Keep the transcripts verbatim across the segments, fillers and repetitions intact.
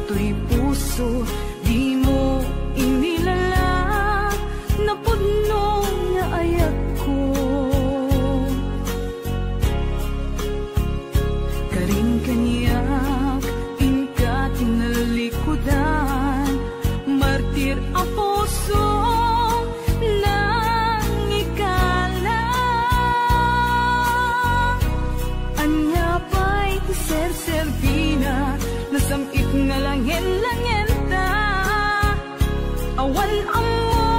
Toy puso, dimo inilala, napudno nga ayatko. Karin kaniak, inka tinalikudan, martir a puso, nangikala. Ania pay ti serserbina, nasam-it nga langen-langenta. Awan ammo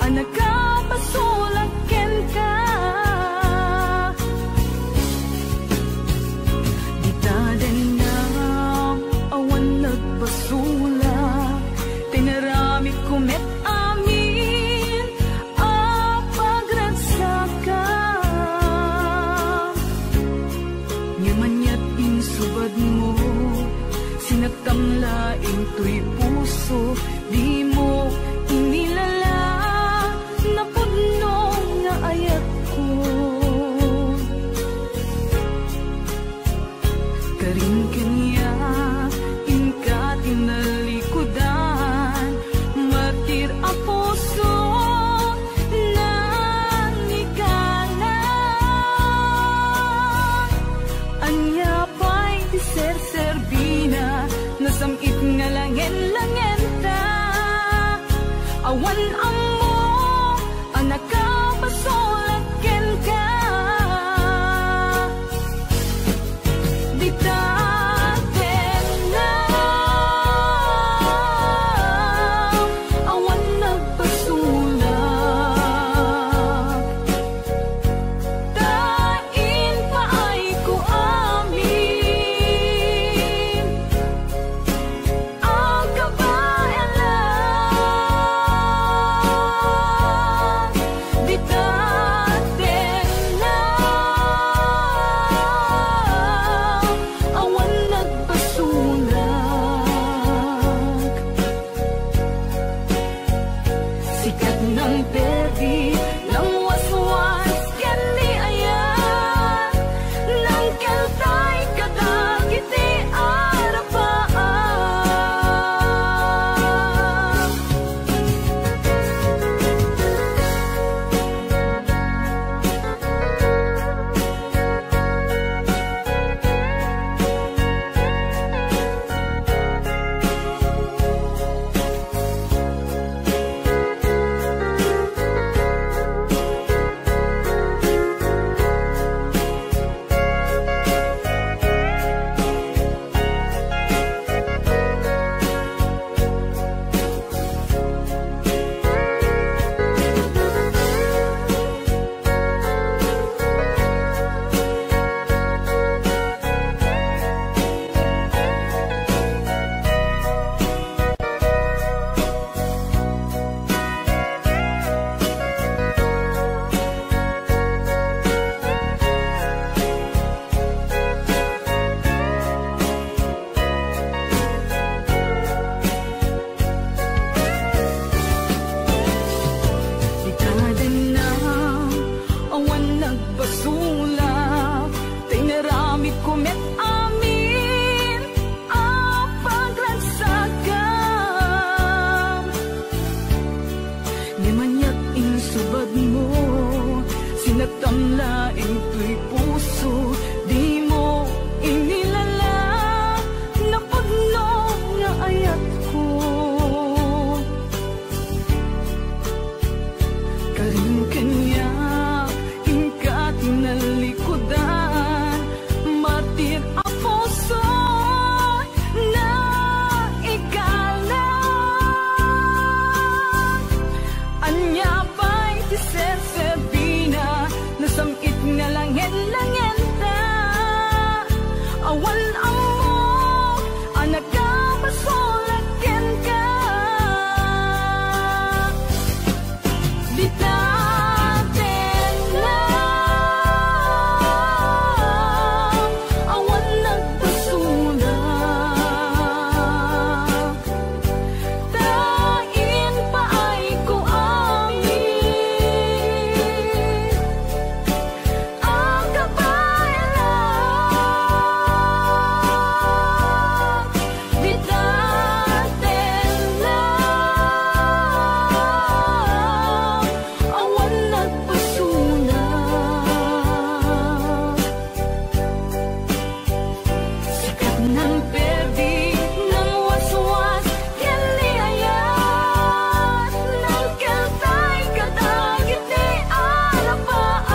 a nakapasulak kenka. Dita dennam, awan nagpasulak, tinaramidko met amin a pagragsakam. Ngem aniat insubadmo, sinaktam laeng toy puso, dimo inilala, napudno nga ayatko. Karin kaniak, inka tinalikudan, martir a puso, nangikala. Ania pay ti serserbina, nasam-it nga langen-langenta. Awan ammo a nakapasulak kenka. Dita dennam, awan nagpasulak, ta impaayko amin a kabaelan. Dita dennam, awan nagpasulak. Sikat nang perdi, nang waswas ken ni ayat, nang keltay kadagiti arapaam. Ita dennam, awan nagpasulak, ta inaramidko met amin a pagragsakam. Ngem aniat insubadmo, sinaktam laeng toy puso, dimo inilala, napudno nga ayatko. Karin kaniak, inka tinalikudan, martir a puso, nangikala. Ania pay ti serserbina, nasam-it nga langen-langenta. Awan ammo a nakapasulak kenka. Dita tengnga, awan nagpasulak. Ta impaayko amin a kabaelan. Nangperdi, nangwaswas ken ni ayat, nangkeltay kadagiti arapaap.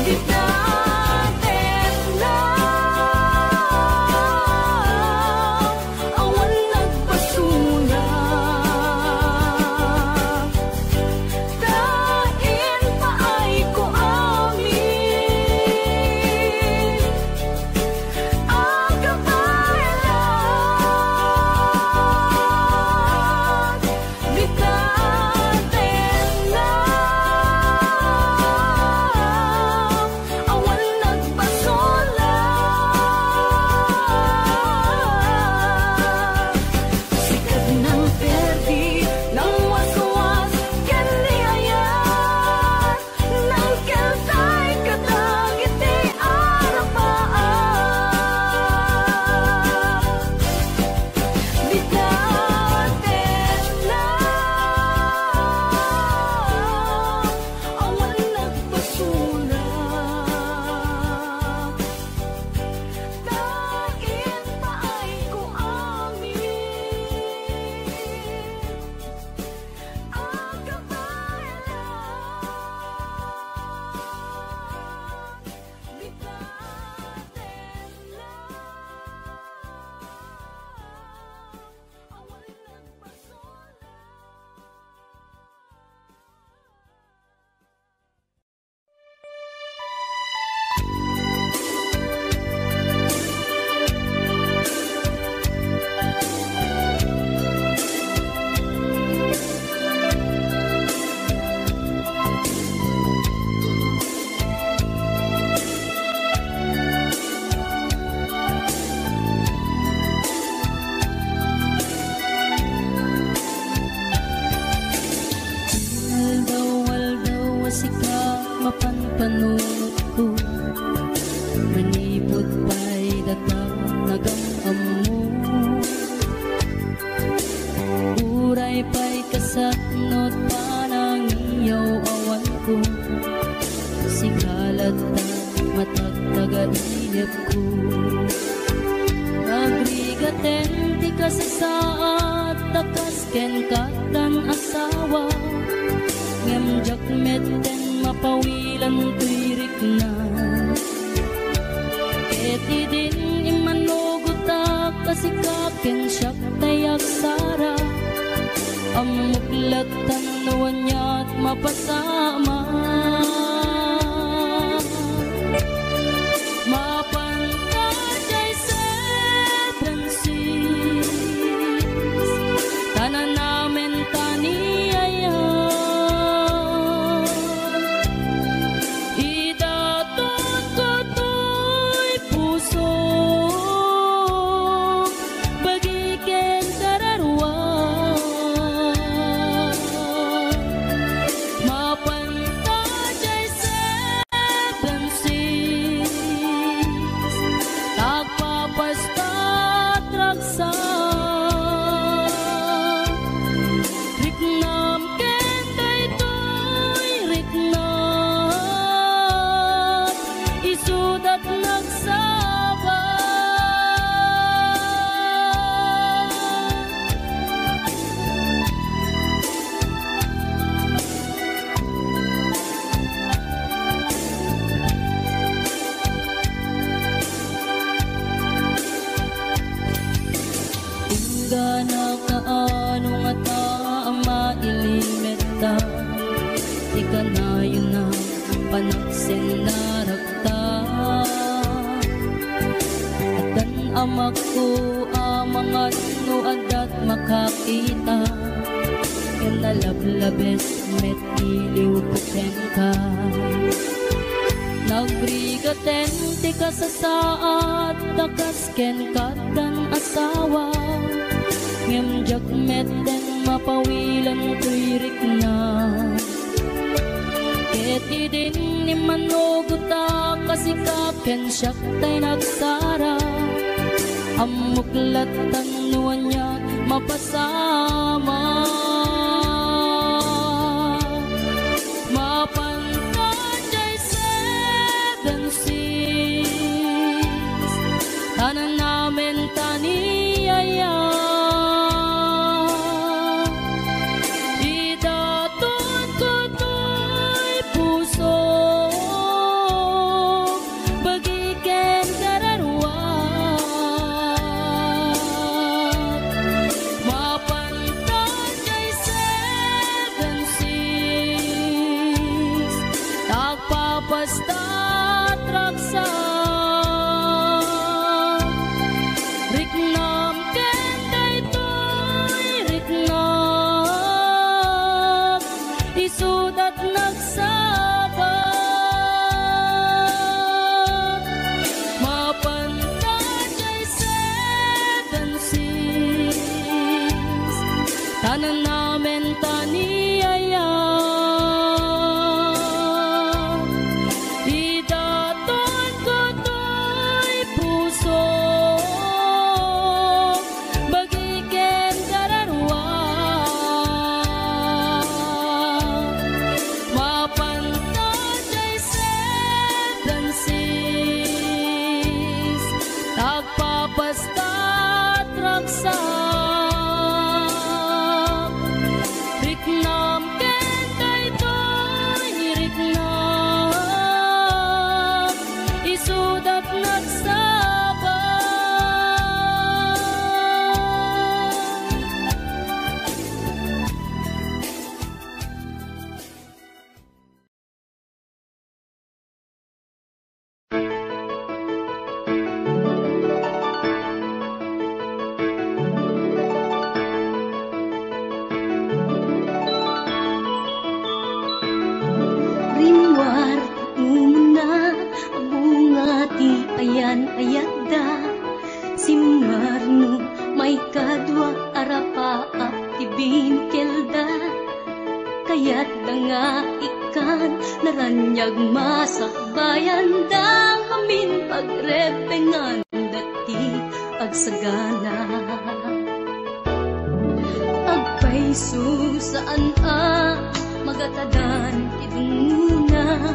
Dita tengnga, awan nagbasura. Ta impaayko amin a kabaelan. Dita tengnga, awan nagbasura. Sika ti nangperdi, nangwaswas ken ni ayat, nangkeltay kadagiti arapaap. Dita tengnga, awan nagbasura. Ta impaayko amin a kabaelan. Dita tengnga, awan nagbasura. Aldaw-aldaw a sika mapan panunotko, manipud pay data nagam-ammo. Uray pay kasano panangiyaw-awanko, sika latta matagtaga inepko. Nagrigaten ti kasasaad ta kas ken katdan asawa, ngem diak metten mapawilan toy rikna. Ket idin immanugotak a sika ken siak tay agsara, ammok lattan no aniat mapasamak. Mapan ta jay seven seas, ta nanamen ta ni ayat. Idatotko toy pusok, bagi ken kararuak. Mapan ta jay seven seas, ta agpapastat ragsak. Riknam ken daytoy riknam, isudat nagsaba. Inggana kaano ngata a mailimetta ti kanayonna panagsennarakta. Addan amakko a mangan no addat makakita, ken nalablabes met iliwko kenka. Nagrigaten ti kasasaad ta kas ken katdan asawa, ngem diak metten mapawilan toy rikna. Ket idin immanugotak a sika ken siak tay nagsara, ammok lattan no ania mapasamak. Mapan ta jay seven seas, Riknam ken daytoy riknam, isuda nagsaba. Rimmuar ti umuna a bunga ti ayan-ayatda. Simmarno maikadua a rapaap ti binkelda. Kayatda nga ikkan, naraniag masakbayanda ngamin, pagrebenganda ti agsagana. Agpayso saan a magatadan ti dunguna,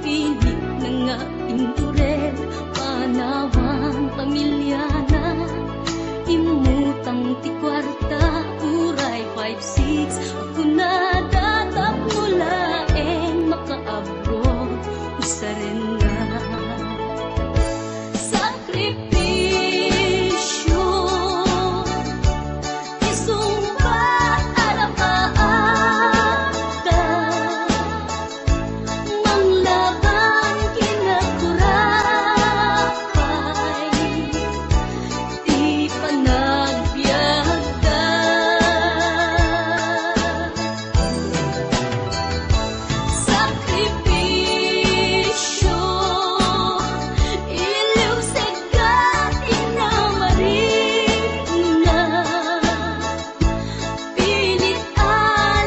pinitna nga inturel, panawan pamiliana. Immutang ti kuarta, uray five six, kunada tapno laeng makaabroad, usarenna. Sakripisio, isungbat a rapaapda. Manglaban kinakurapay ti panagbiagda. Sakripisio, iliwsegda ti namarinna. Pilit a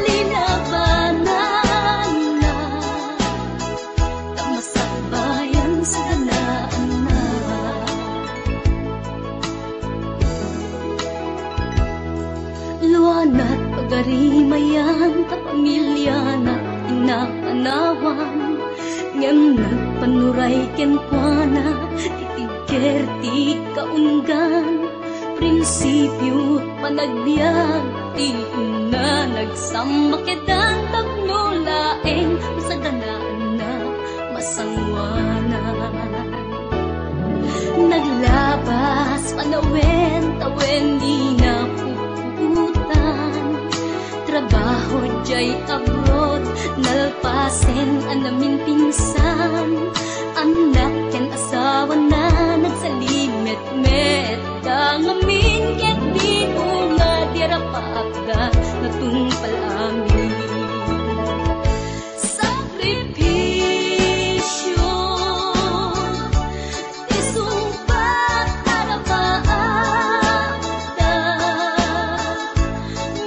linabananna, ta masakbayan saganaanna. Luanat pagarimayan ta pamiliana ti napanawan, ngem nagpanuray kenkuana ti tigger ti kaunggan. Prinsipio panagbiag ti inna, nagsammakedan tapno laeng masaganaanna, masanguanan. Naglabas panawen, tawen dina puputan. Trabaho diay abroad, nalpasen a naminpinsan. Annak ken asawana, nagsalimetmet da ngamin ket di unga ti rapaapda, natungpal amin. Sakripisio, isungbat a rapaapda,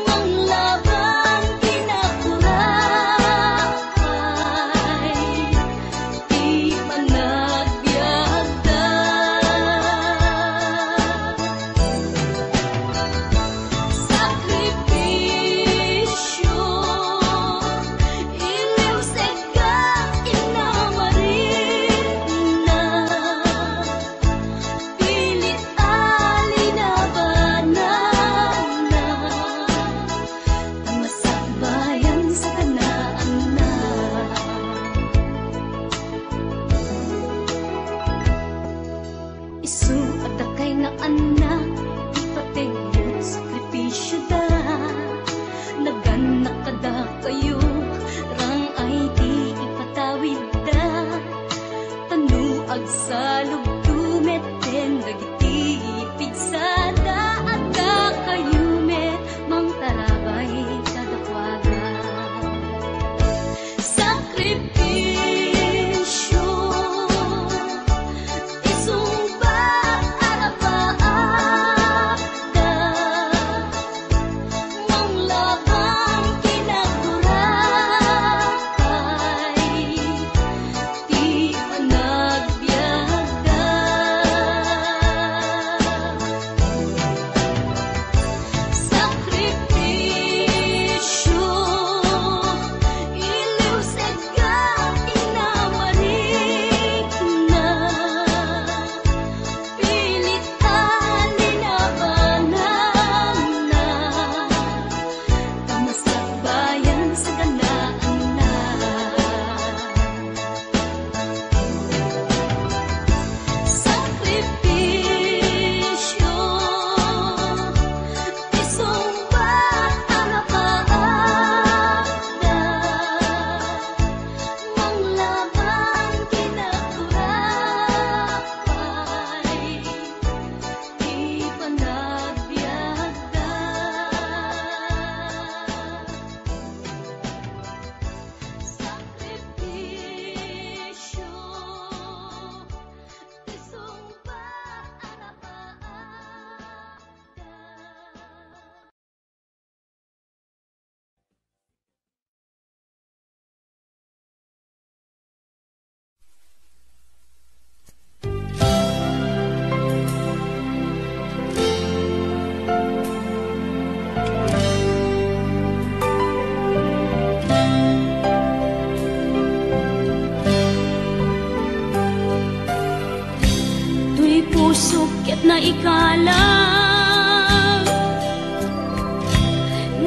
manglaban kinakurapay ti panagbiagda. Sakripisio, iliwsegda ti namarinna. Pilit a linabananna, ta masakbayan saganaanna. Isu a dakay nga annak, ipateg met sakripisioda. Nagannak kadakayo, rang-ay ti ipatawidda. Ta no agsalubto met ken dagiti pigsada, adda kayo met mangtarabay kadakuada. Sakripisio, isungbat a rapaapda, manglaban kinakurapay ti panagbiagda. Sukket naikalang,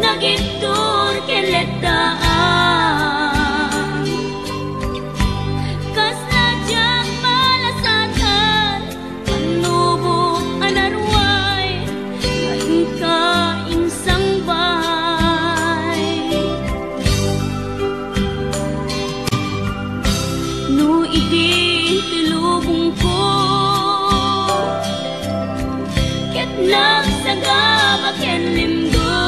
nagibtur ken letdaan. Kasla diak malasatan, pannubok a naruay, nga inka insangbay. No idi ti lubongko, ket nagsagaba ken limgo,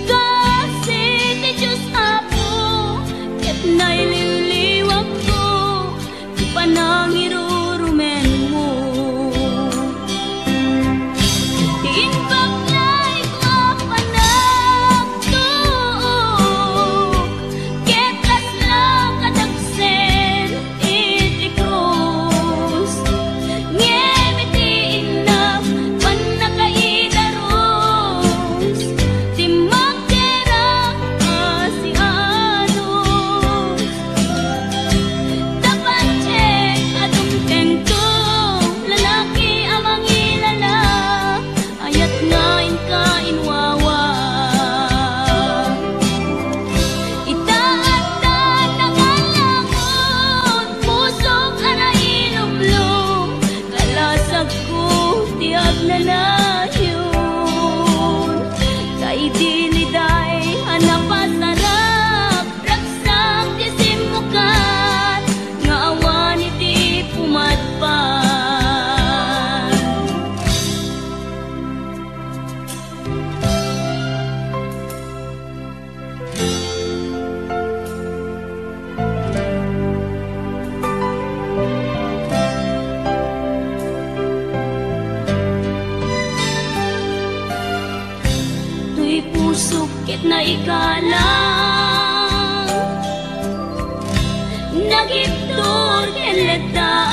kasi ti Dios Apo, ket nailiwliwakko ti panangirurumenmo. Ti imbag nga isu a panagtuok, ket kasla kadagsen iti krus. Ngem iti innak pannakaidarus, ti makera a sianus. Tapattek a dumtengto, lalaki a mangilala, ayat nga inka inwawa. Ita adda nangalangon, pusok a nailumlom, kalasagko ti agnanayon. Ta idi liday a napasarap, ragsak ti simmukat, nga awan iti pumadpad. Toy pusok ket naikalang, nagibtur ken letdaan.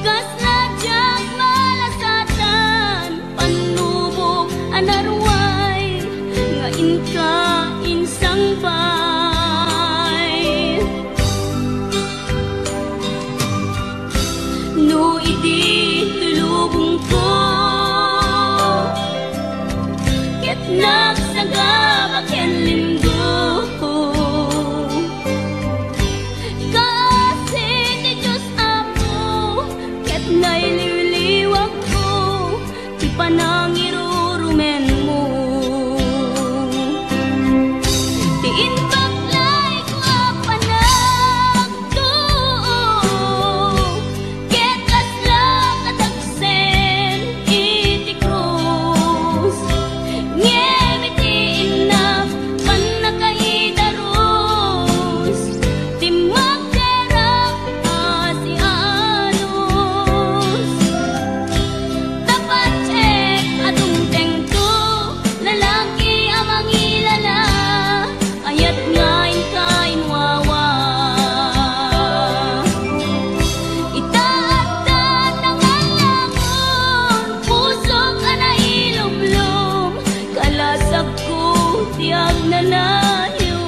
Kasla diak malasatan, pannubok a naruay, nga inka insangbay. No idi ti lubongko, ket nagsagaba ken limgo, kasi ti Dios Apo, ket nailiwliwakko ti panangirurumenmo. Ti imbag nga isu a panagtuok, ket kasla kadagsen iti krus. Ngem iti innak pannakaidarus, ti makera a sianus. Tapattek a dumtengto, lalaki a mangilala, ayat nga inka inwawa. Ita adda nangalangon, pusok a nailumlom, kalasagko ti agnanayon.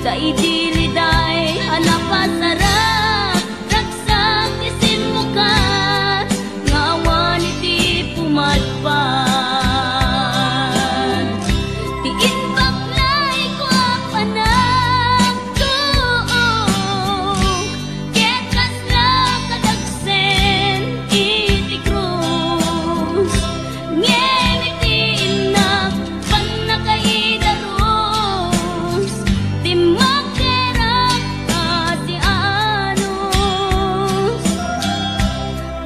Ta idi liday a napasarap, ragsak ti simmukat, nga awan iti pumadpad. Ti imbag nga isu a panagtuok, ket kasla kadagsen iti krus. Ngem iti innak pannakaidarus, ti makera a sianus.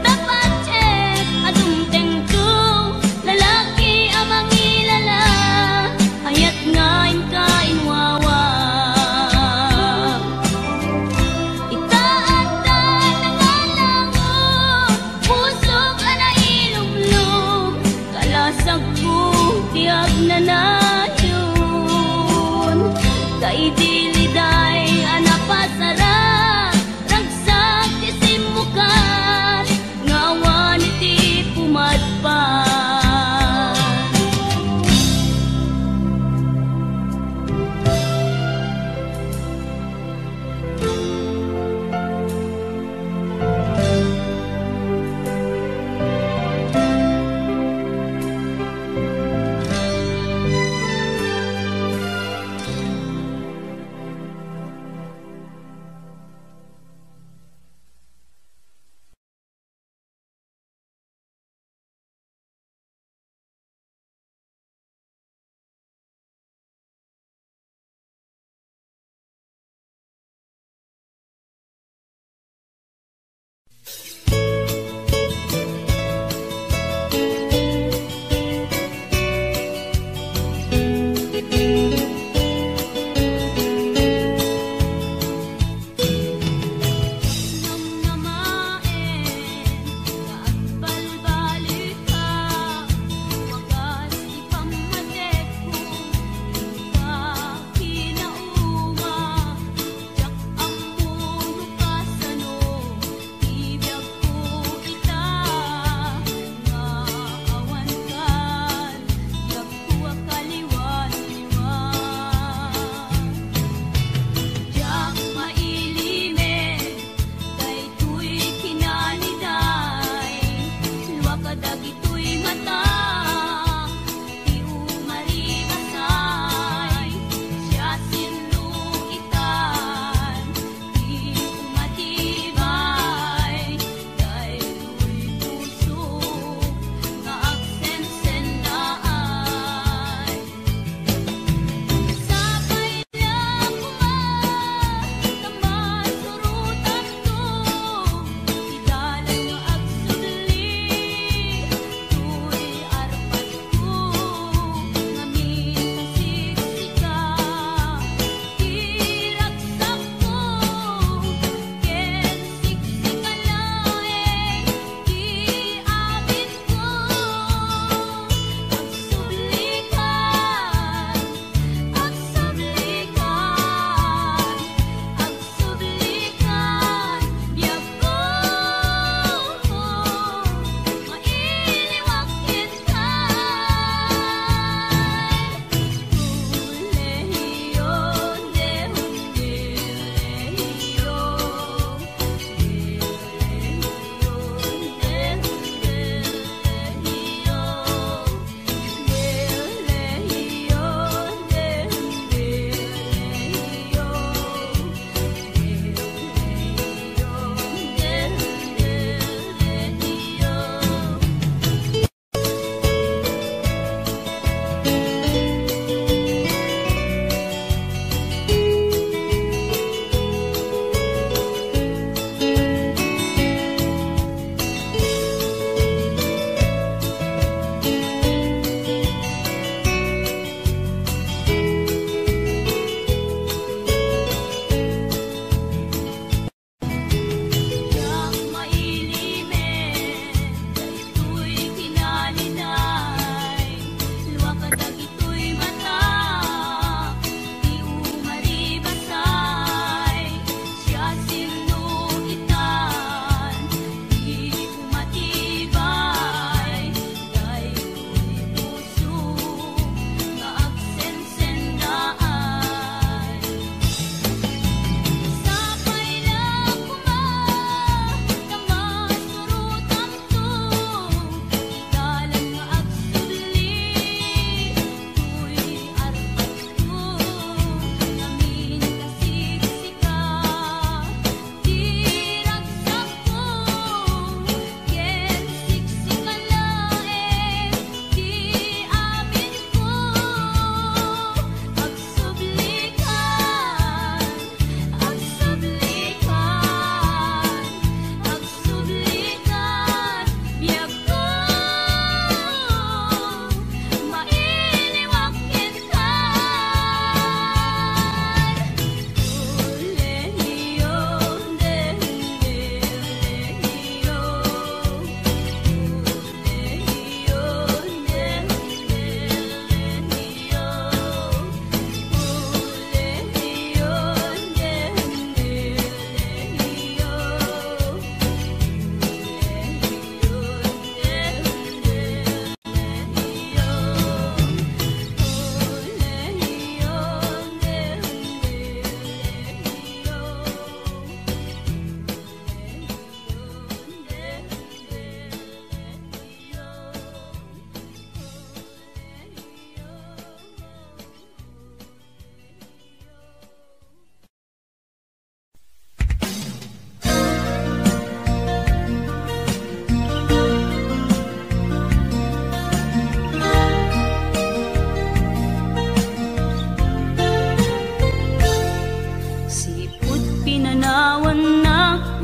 Tapattek a dumtengto, lalaki a mangilala, ayat nga inka inwawa. Ita adda nangalangon, pusok a nailumlom, kalasagko ti agnanayon. Ta idi liday a napasarap, ragsak ti simmukat, nga awan iti pumadpad.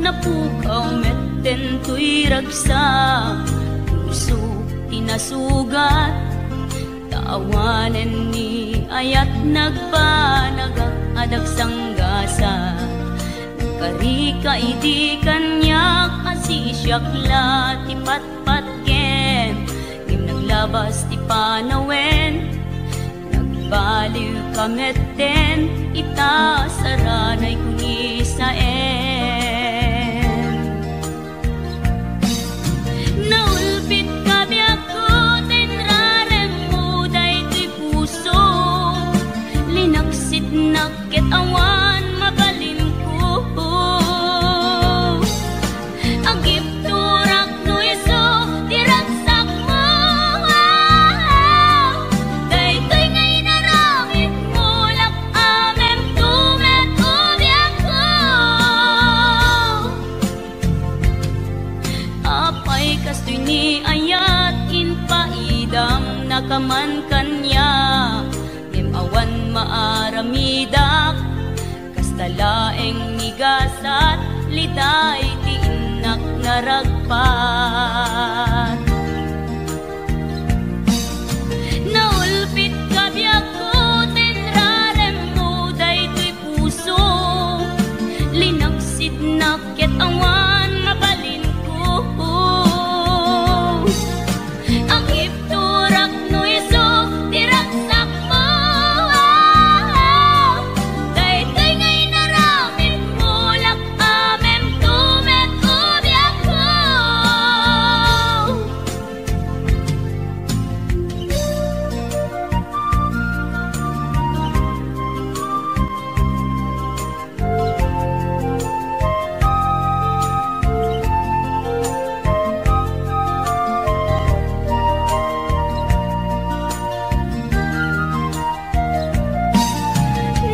Napukaw metten toy ragsak, puso ti nasugat. Ta awanen ni ayat nagbanagak a dagsanggasat. Nagkarika idi kaniak a sisiak la ti patpatgen, ngem naglabas ti panawen. Nagbaliwka metten ita saranay ko ni Saen. Naulpitka biagko ta inraremmo daytoy puso. Linaksitnak ket awan mabalinko. Agibturak no isu ti ragsakmo. Daytoy nga inaramidmo, lak-amemto met o biagko. Apay kastoy ni ayat, impaidamnaka man kaniak, ngem awan maaramidak. Kasta laeng ni gasat, liday ti innak naragpat. Naulpitka biagko ta inraremmo daytoy puso. Linaksidnak ket awan mabalinko. Agibturak no isu ti ragsakmo. Daytoy nga inaramidmo, lak-amemto met o biagko.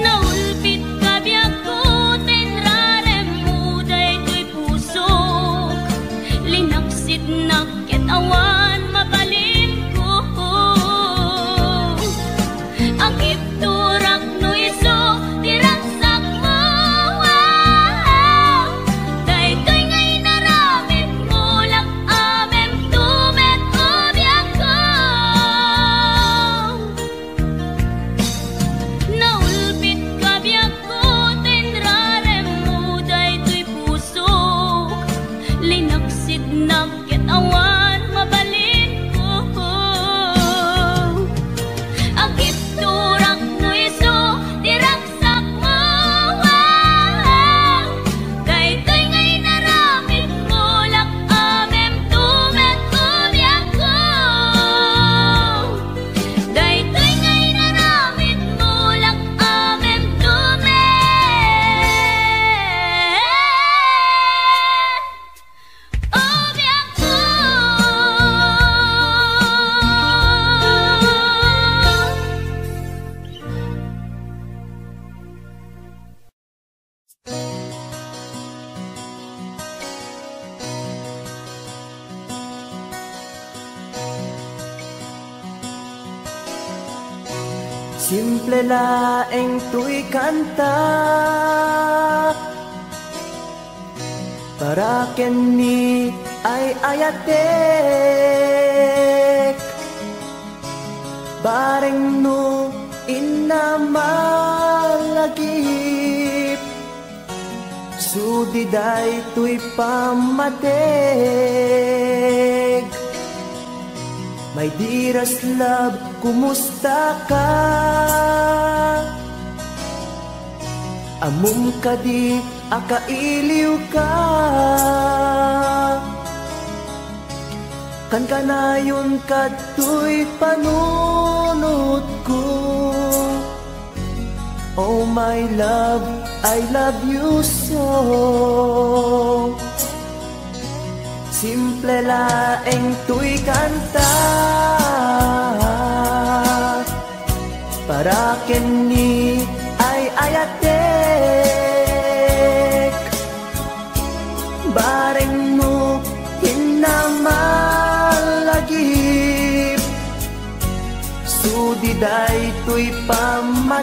Naulpitka biagko ta inraremmo daytoy pusok. Linaksidnak ket awan mabalinko. Agibturak no isu ti ragsakmo. Daytoy nga inaramidmo, lak-amemto met o biagko. Naulpitka biagko ta inraremmo daytoy pusok. Linaksidnak ket awan mabalinko. Agibturak no isu ti ragsakmo. Daytoy nga inaramidmo, lak-amemto met o biagko. Daytoy nga inaramidmo, lak-amemto met o biagko. Simple laeng toy kanta para ken ni ay-ayatek. Bareng no inna malagip, sudi daytoy pammateg. My dearest love, kumusta ka? Ammom kadi a kailiwka? Kankanayon kadtoy panunotko. Oh my love, I love you so. Simple laeng toy kanta para ken ni ay-ayatek. Bareng no inna malagip, sudi daytoy pammateg.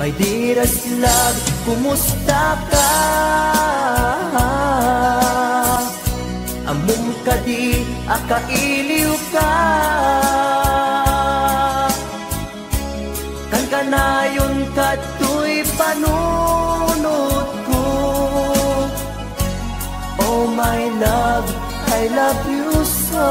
My dearest love, Kumusta ka? Ammom kadi a kailiw ka? Kankanayon kadtoy panunotko. Oh my love, I love you so.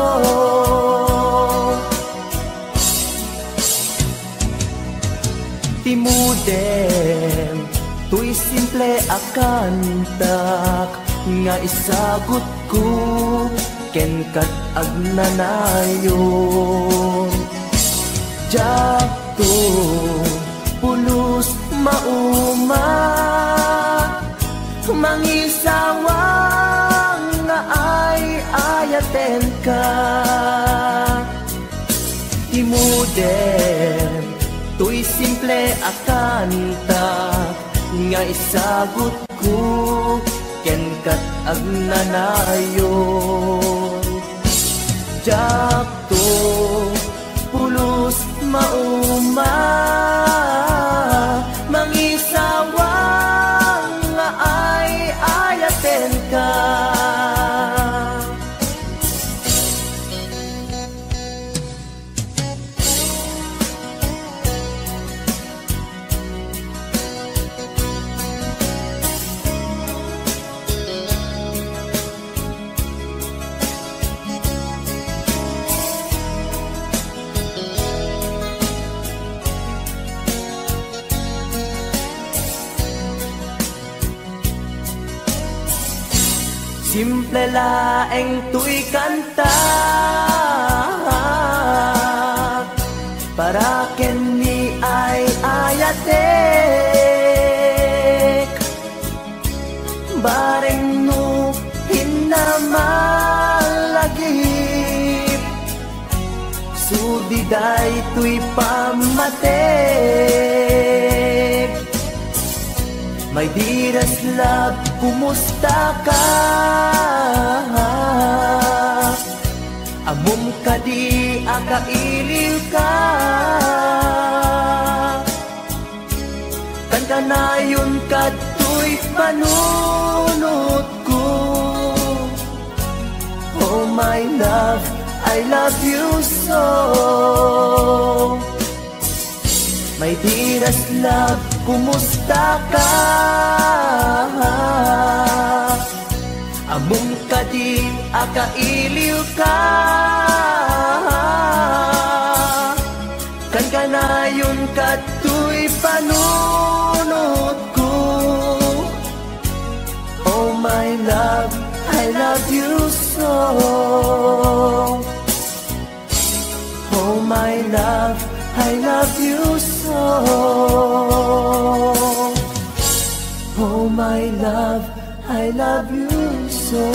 Ti modem toy simple a kantak nga isagutko kenka agnanayon. Diakto pulos mauma, mangisawang nga ay-ayatenka. Ti modem toy simple a kanta nga isagutko kenka agnanayon. Diakto pulos mauma, mangisawang nga ay-ayatenka. Simple laeng toy kanta para ken ni ay-ayatek. Bareng no pinnamallagip, sudi daytoy pammatek. My dearest love, kumusta ka? Ammom kadi a kailiw ka? Kankanayon kadtoy panunotko. Oh my love, I love you so. My dearest love, kumusta ka? Ammom kadi a kailiw ka? Kankanayon kadtoy panunotko. Oh my love, I love you so. Oh my love, I love you so. Oh my love, I love you so.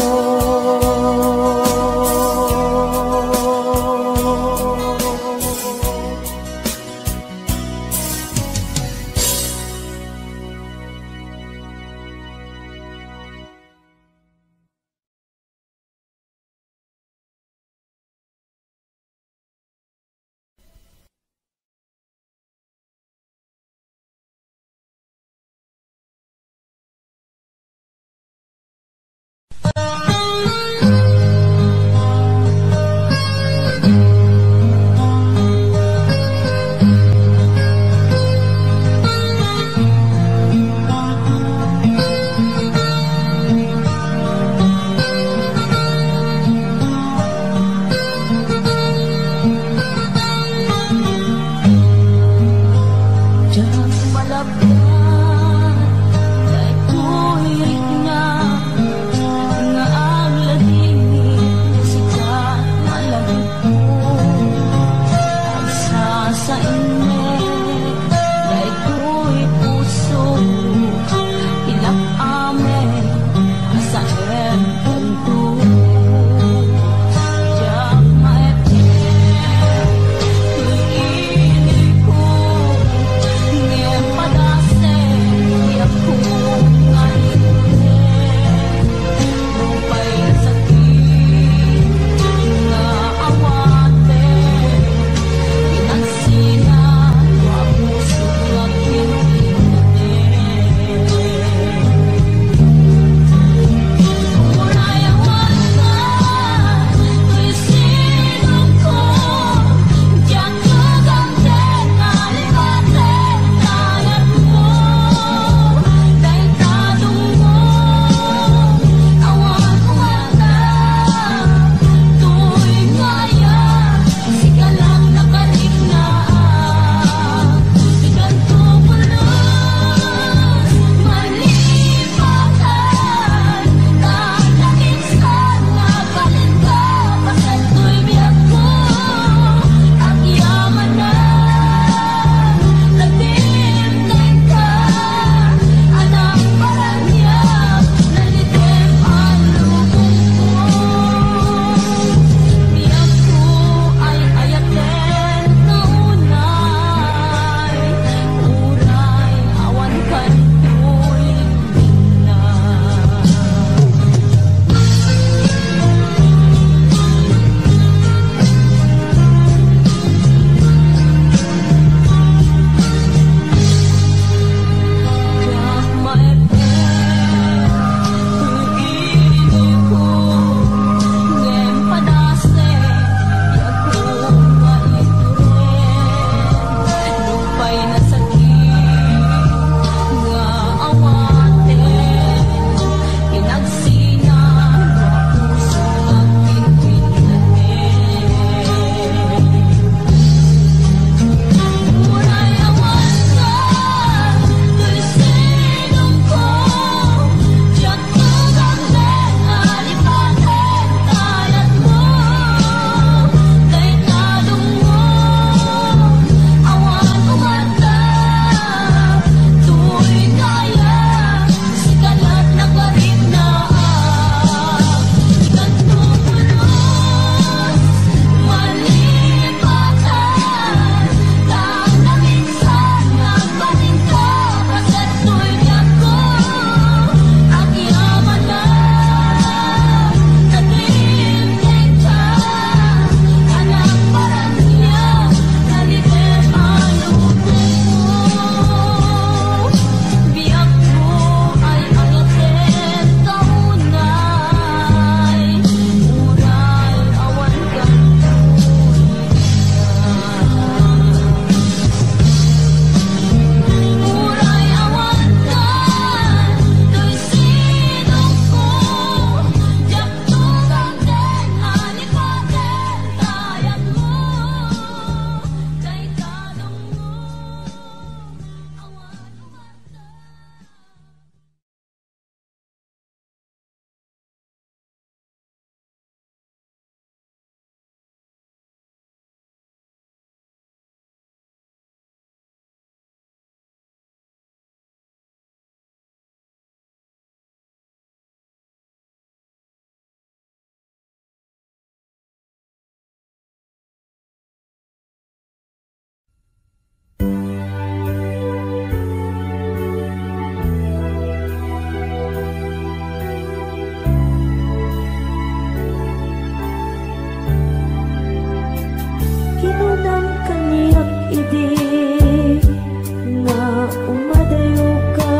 Umadayoka,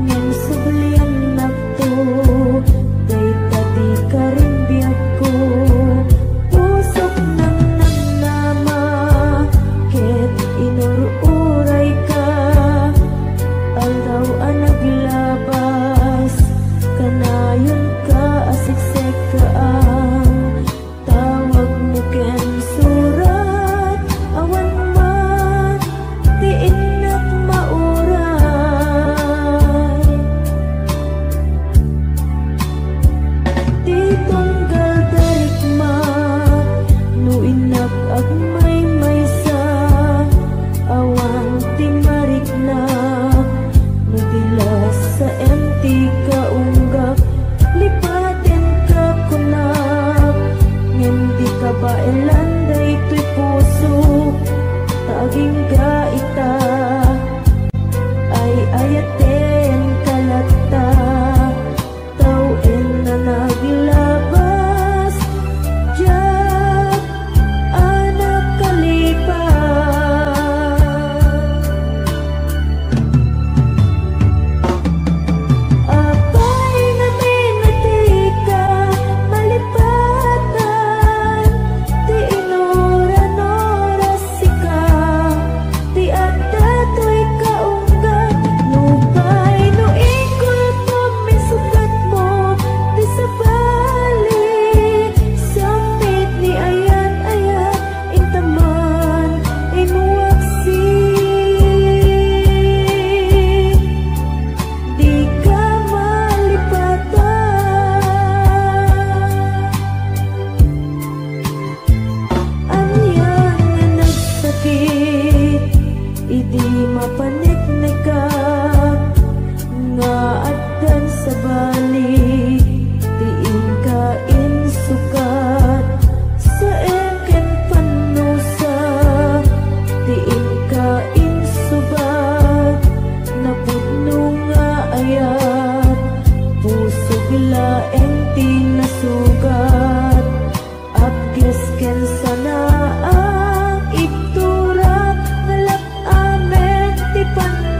ngem subliannakto, dayta ti karimbiagko. Pusok nangnamnama, ket inur-urayka. Aldaw a naglabas, kanayonka a siksekkaam. Tawagmo ken surat, awan man ti innak mauray. Ti tunggal darikma, no innak agmaymaysa, awan ti marikna. No dilasaem ti kaunggak, lipatenka kunak, ngem di kabaelan daytoy pusok, ta agingga ita. Ay-ayatenka latta, tawen a naglabas, diak a nakalipat. Apay ngamin a dika malipatan ti inuran oras sika ti adda toy kaunggat. Nupay no ikulpom, insukatmo ti sabali, sampit ni ayat-ayat, intaman, inwaksi. Dika malipatan. Ania nga nagsakit idi mapaneknekak nga addan sabali ti inka insukat. Saem ken pannusa ti inka insubat. Napudno nga ayat, pusok laeng ti nasugat. Apges ken sanaang ibturak, nalap amen ti pan-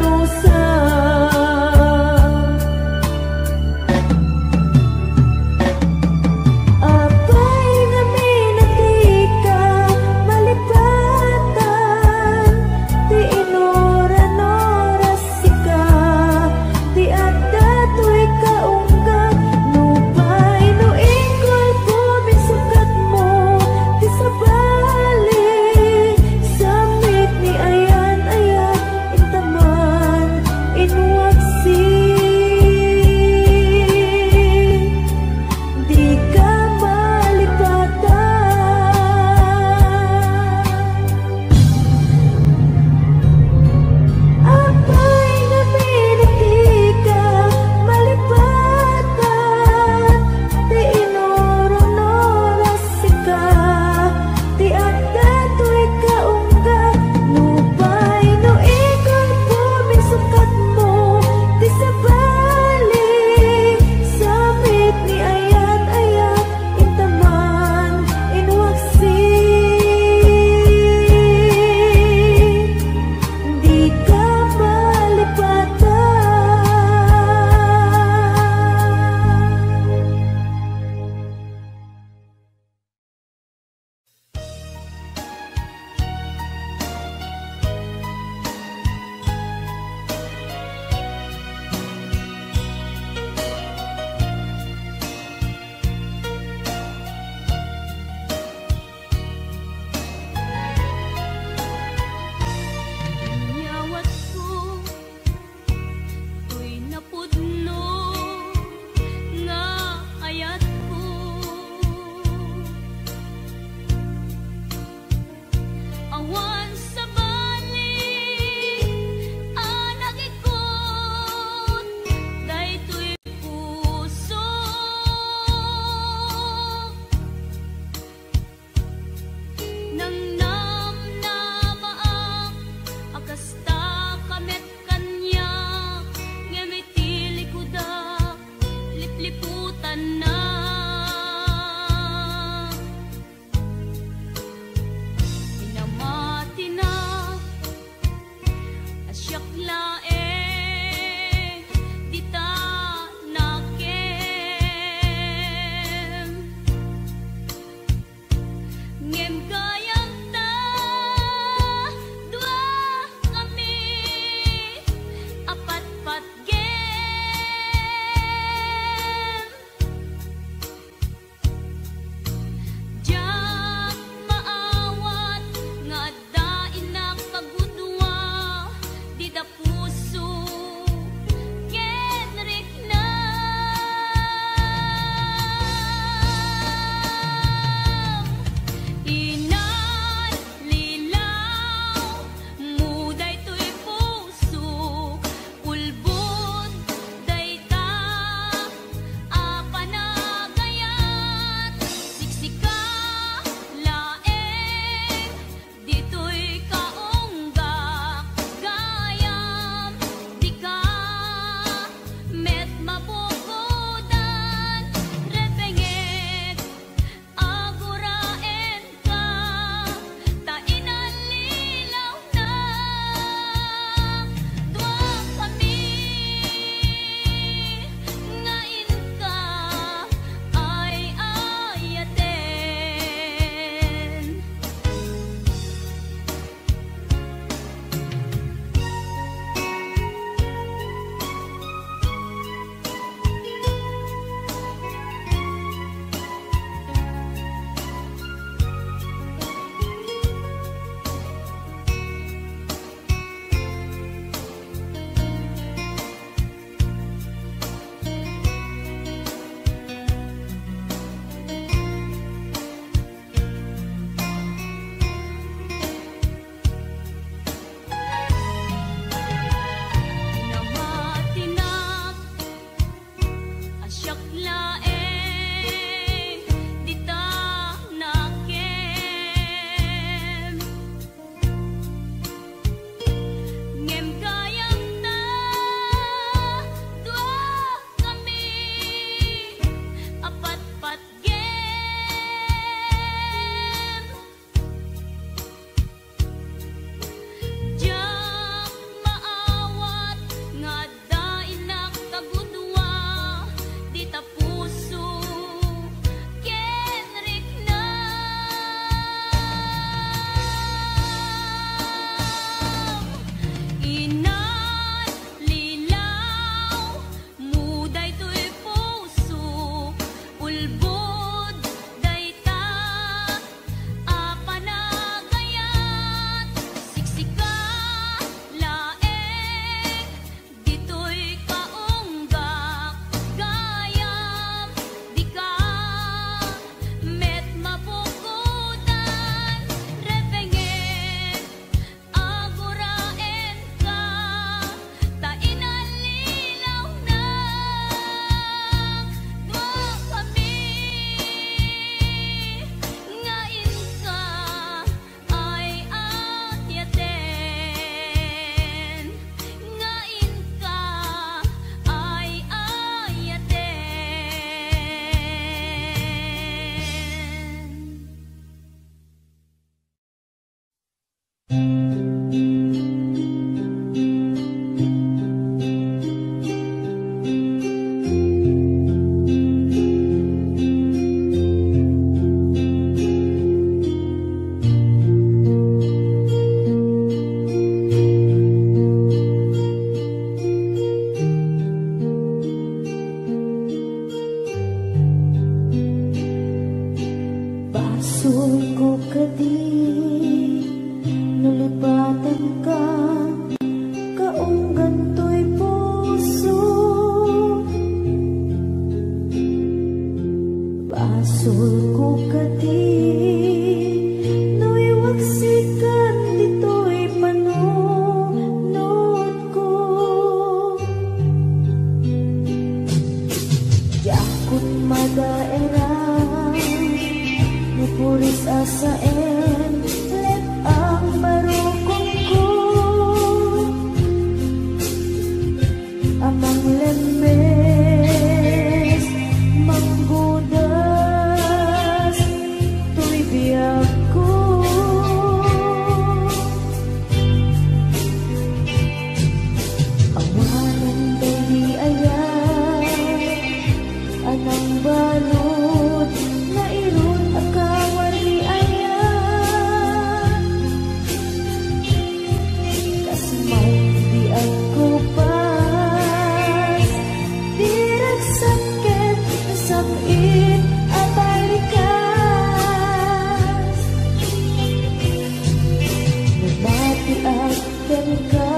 Kenka,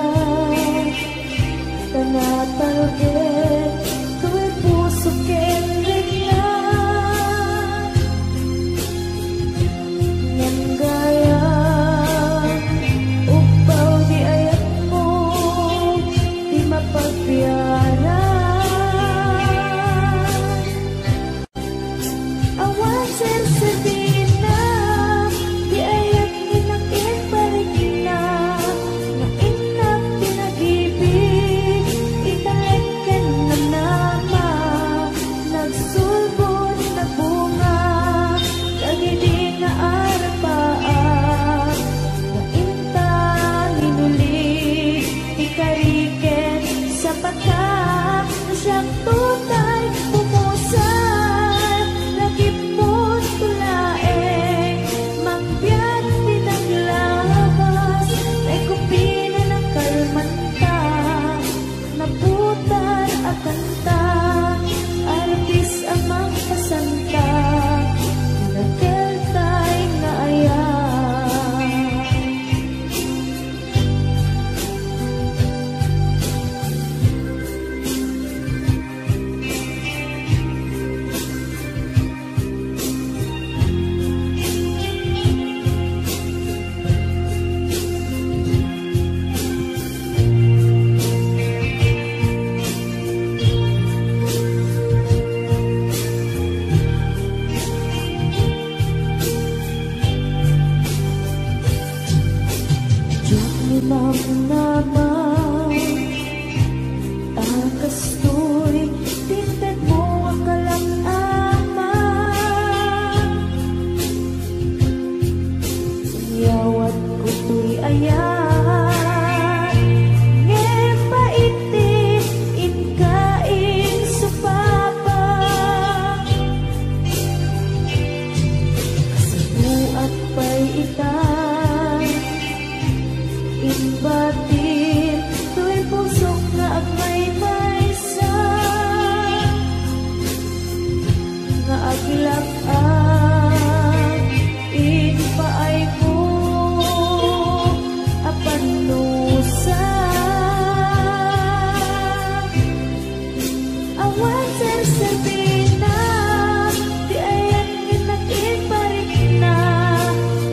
ta natalged toy puso ken rikna. Ngem gayam, ugpaw di ayatmo ti mapagbiaran. Awan serserdina ti ayat nga nakiparikna, nga innak pinag-ibig, italek ken namnama, nagsulbod, nagbunga, dagidi nga arapaak, nga inta minuli, ti kari ken sapata. No siak tutay pumusar, lagipon to laeng, mangbiag ti naglabas, tay kupina nakalmanta, naputar a kanta, artis a mangpasanta, nakeltay nga ayat. Diak ni namnama a kastoy ti intedmo a kalam-ama. Inyawatko toy ayat, ngem pait ti inka insupapa. Kasapuak pay ita, imbatim toy pusok nga agmaymaysa, nga aglak-ak impaaymo a pannusa. Awan serserdina ti ayat nga nakiparikna,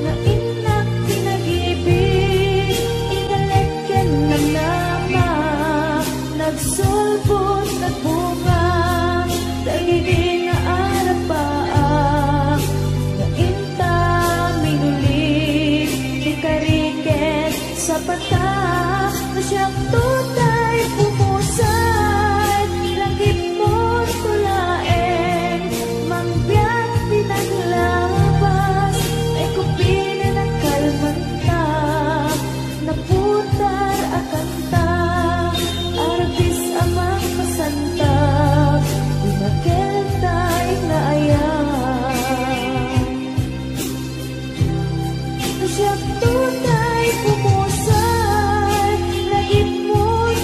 nga innak pinag-ibig, italek ken namnama, nagsulbod, nagbunga, dagidi nga arapaak, nga inta minuli, ti kari ken sapata. No siak tutay pumusar, lagipon to laeng, mangbiag ti naglabas, tay kupina nakalmanta, naputar a kanta, artis a mangpasanta, ti nakeltay nga ayat. No siak tutay pumusar, lagipon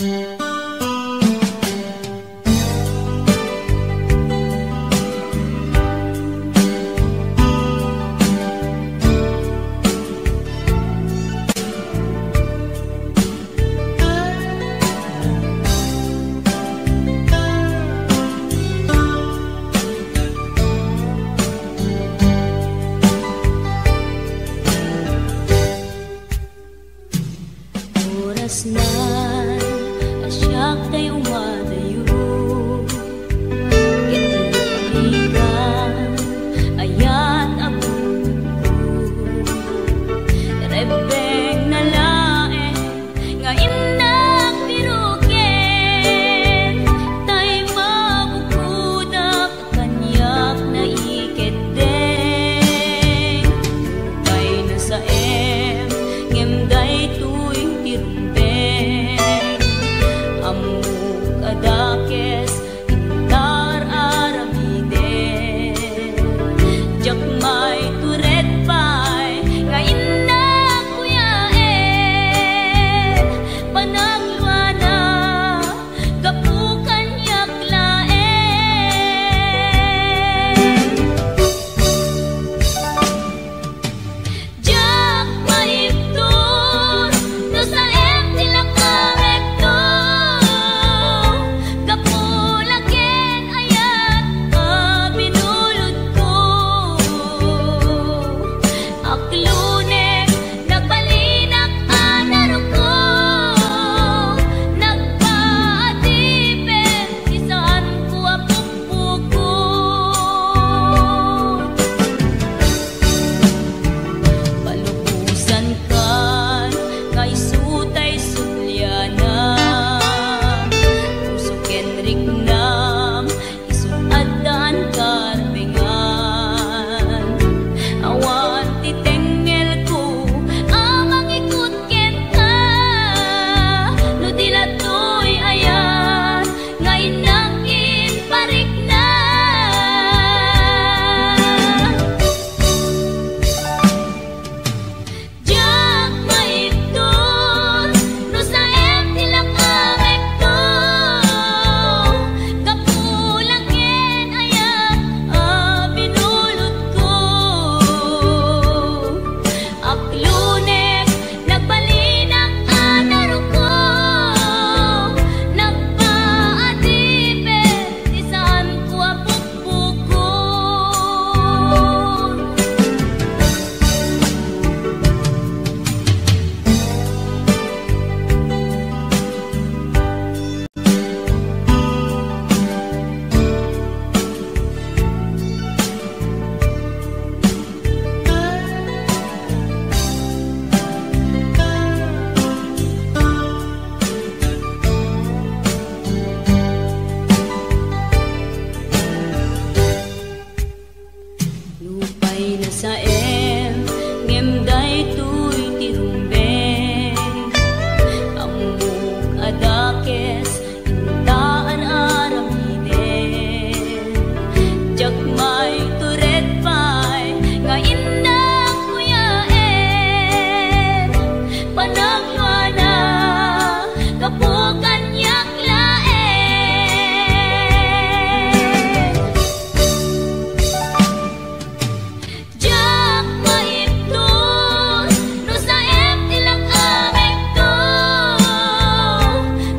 Oras na a siak tay umadayo, ket di ka ayat a bukod. Rebbengna laeng nga innak piruken, tay mabukodak kaniak naikeddeng. Nupay nasaem, ngem daytoy ti rumbeng. Ammok a dakes, intar aramiden. Diak maitured pay nga innak kuyaen. Panagluana, gapu kaniak laeng. Diak maibtur no saem ti lakamekto, gapu la ken ayat a binulodko. Aklunek, nagbalinak a naruko, nagpaadipen ti saanko a pukpukot. Palubosankan nga isu tay sublianam, puso ken riknam, isu addaan karbengan. Awan ti tengngelko a mangikut kenka, no di la toy ayat nga innak imparikna. Diak maibtur no saem ti lakamekto, gapu la ken ayat a binulodko. Aklunek, nagbalinak a naruko, nagpaadipen ti saanko a pukpukot. Nupay nasaem, ngem daytoy ti rumbeng. Ammok a dakes, intaan aramiden. Diak maitured pay nga innak kuyaen. Panagluana, gapu kaniak laeng. Diak maibtur no saem ti lakamekto,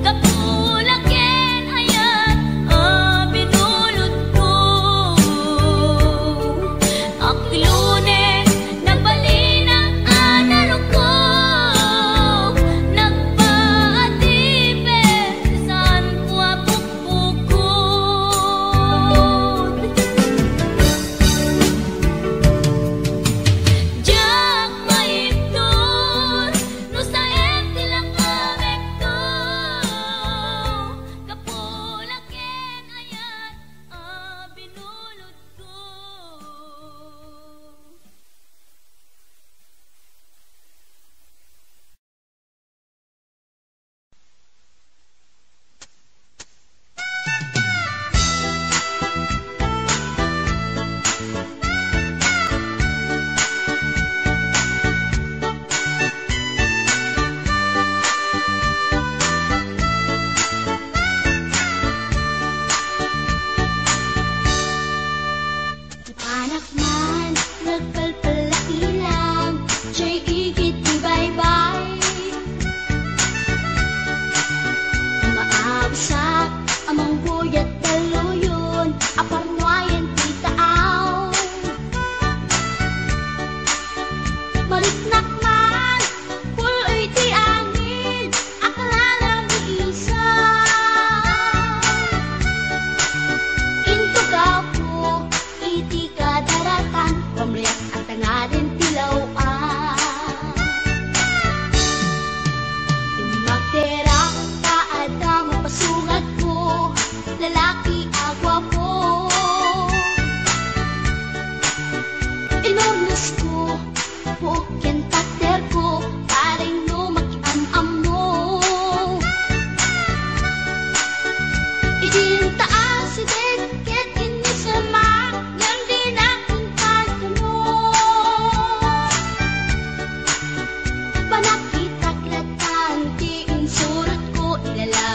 gapu la ken ayat a binulodko. Aklunek, nagbalinak a naruko, nagpaadipen ti saanko a pukpukot. Diak maibtur no saem ti lakamekto, gapu la ken ayat a binulodko.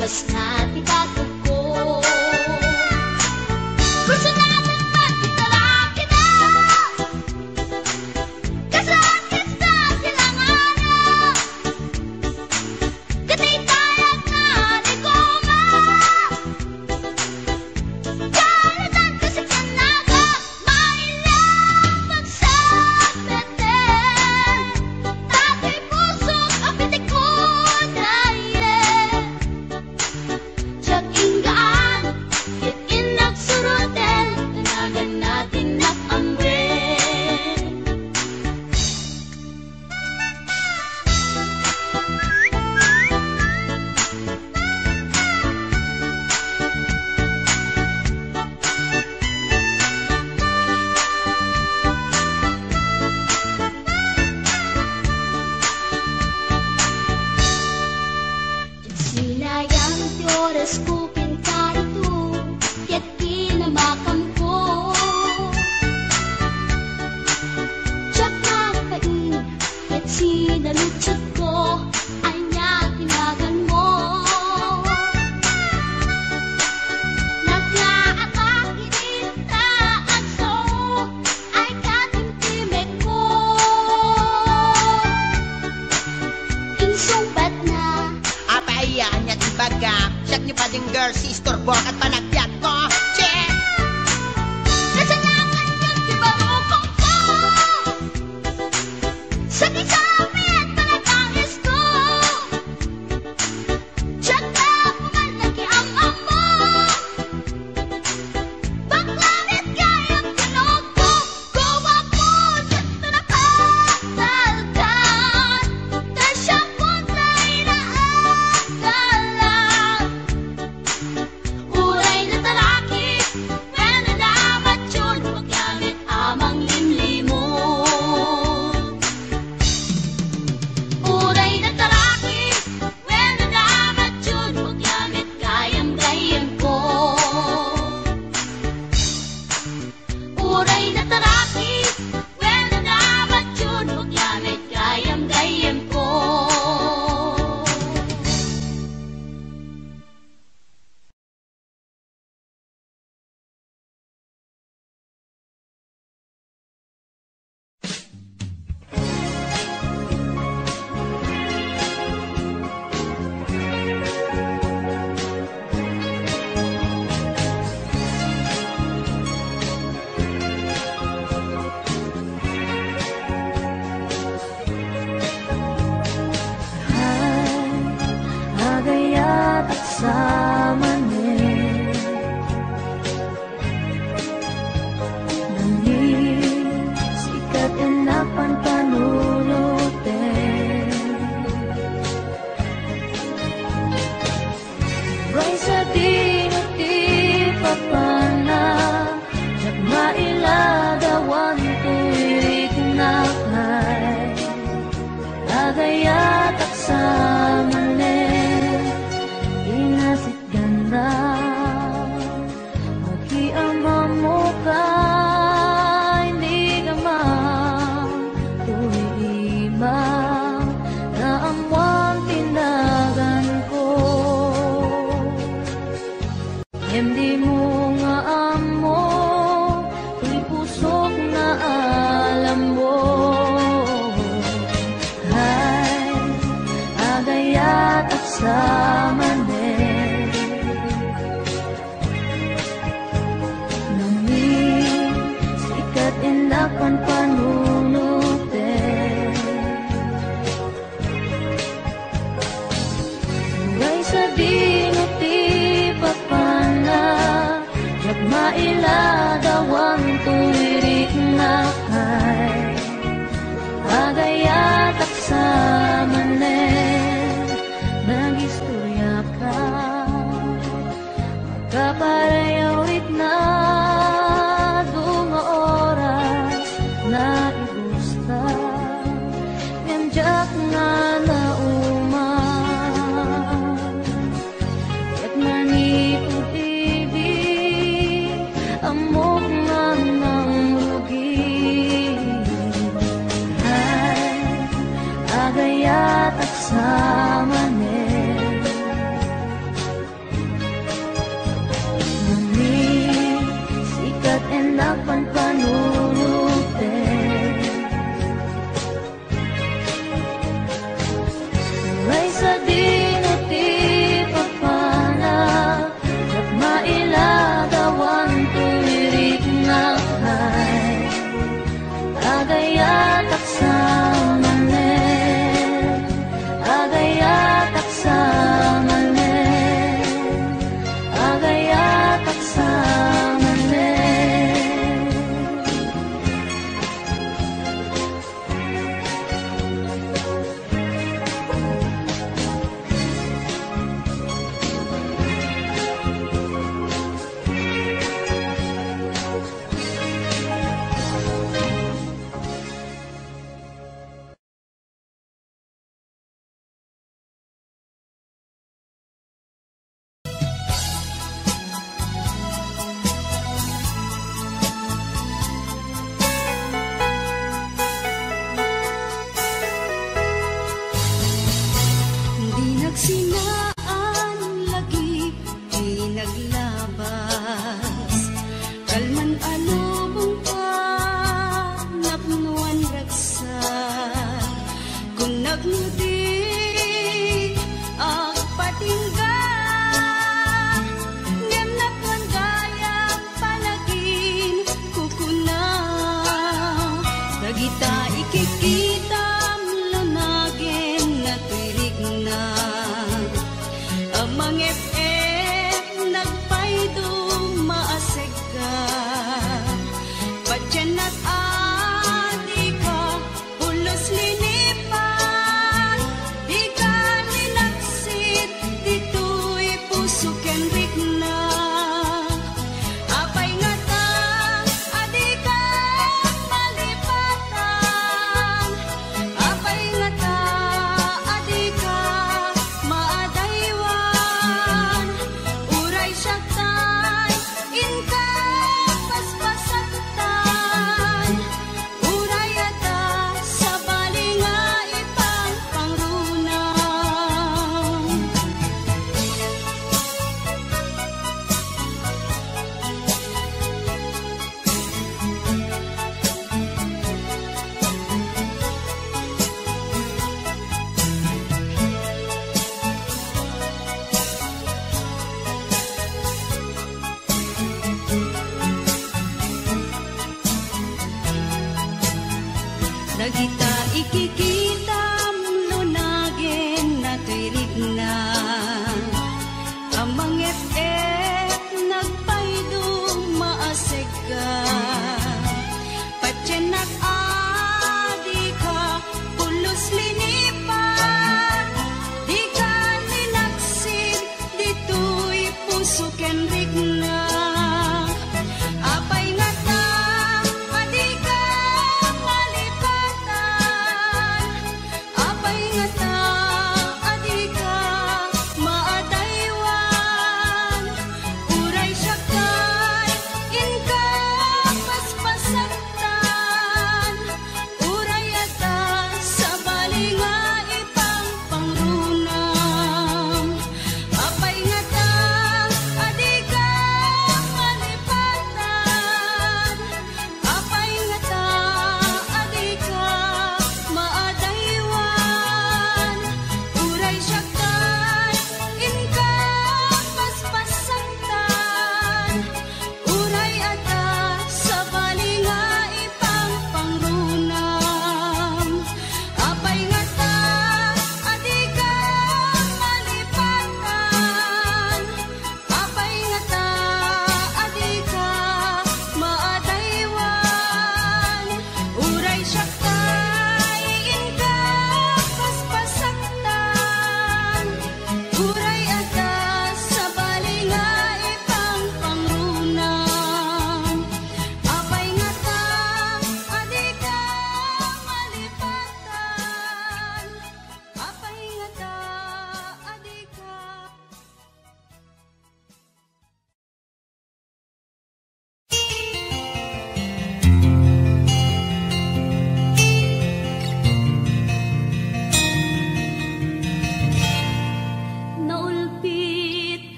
Kas nga ti bakudko. Personal man ti talakida. Kas artista ti langana. Ket itayag na ni Goma. Kaladan kasi kanaga, maila pagsapeten. Datoy pusok a pitikod, aye. Diak inggaan, ket innak suroten, tanagan natin nak amwen. Sinayang ti orasko ken karito, ket kinamakamko. Diak nagpain, ket sinaludsodko, ania ti naganmo? Naglaaka idi ta agsao, ay katimtimekko. Insungbatna. Apay aya, ania ti ibagam? Siak ni Bading Girl, si istorbo ket panagbiagko. Che! Kasalanan ket ti barukongko. Sakisapit panagangisko. Diak la puman nakiam-ammo. Bakla met gayam ti nokko, guapo, sakto na patalkan, ta siak met ti naagalan. Uray nataraki, wenno namatyon, bakla met a manglimlimon. Uray nataraki, wenno namatyon, bakla met gayam-gayamko. Uray nataraki, wenno namatyon, bakla met gayam-gayamko. Ay, agayatak sa manen. Nangin, sika ti napanpanunoten. Uray sadino ti papanna, diak mailadawan toy riknak ay. Agayatak sa manen, inasit ganda. Makiamammo ka, inigam toy iba, naammoan ti naganko. Ngem dimo nga ammo, ti pusok naalammo. Ay, agayatak sa manen. Nangin, sika ti napanpanunoten. Uray sadino ti papanna, diak mailadawan toy riknak ay. Agayatak sa manen, nagistoriaka. Kaparayaw riknak adu nga oras, naibusta, ngem diak nga nauman. Ket manipud idi, ammok nga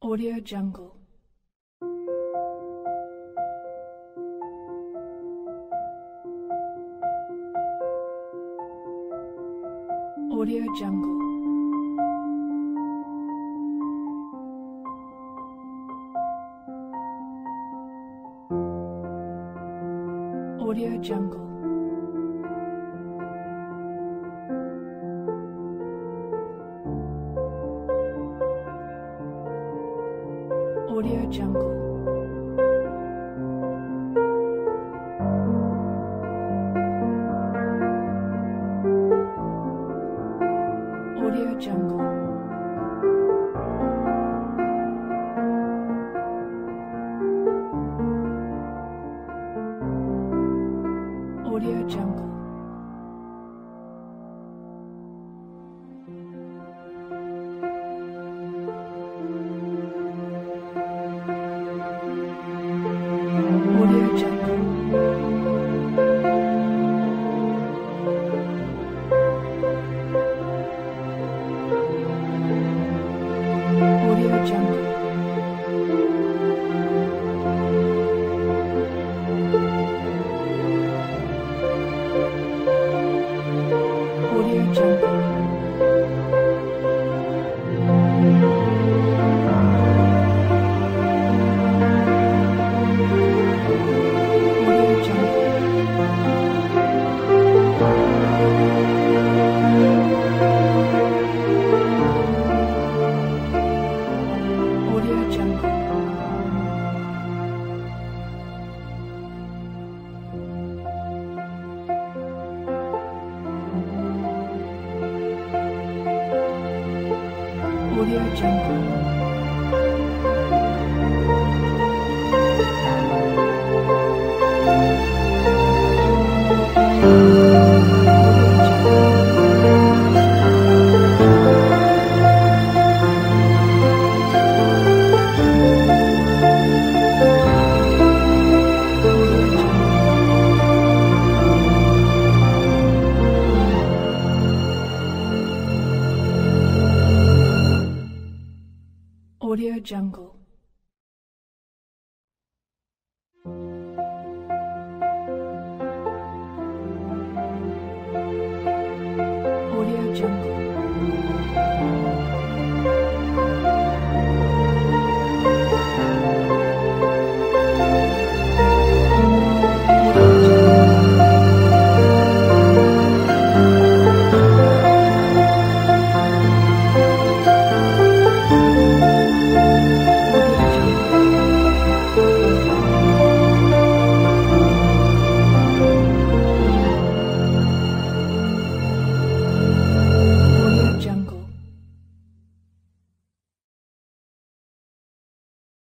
Audio Jungle. Audio Jungle. Audio Jungle. Audio Jungle. Audio Jungle. Audio Jungle. Audio Jungle. Audio Jungle. Audio Jungle. Audio Jungle. Audio Jungle. Audio Jungle. Audio Jungle. Audio Jungle.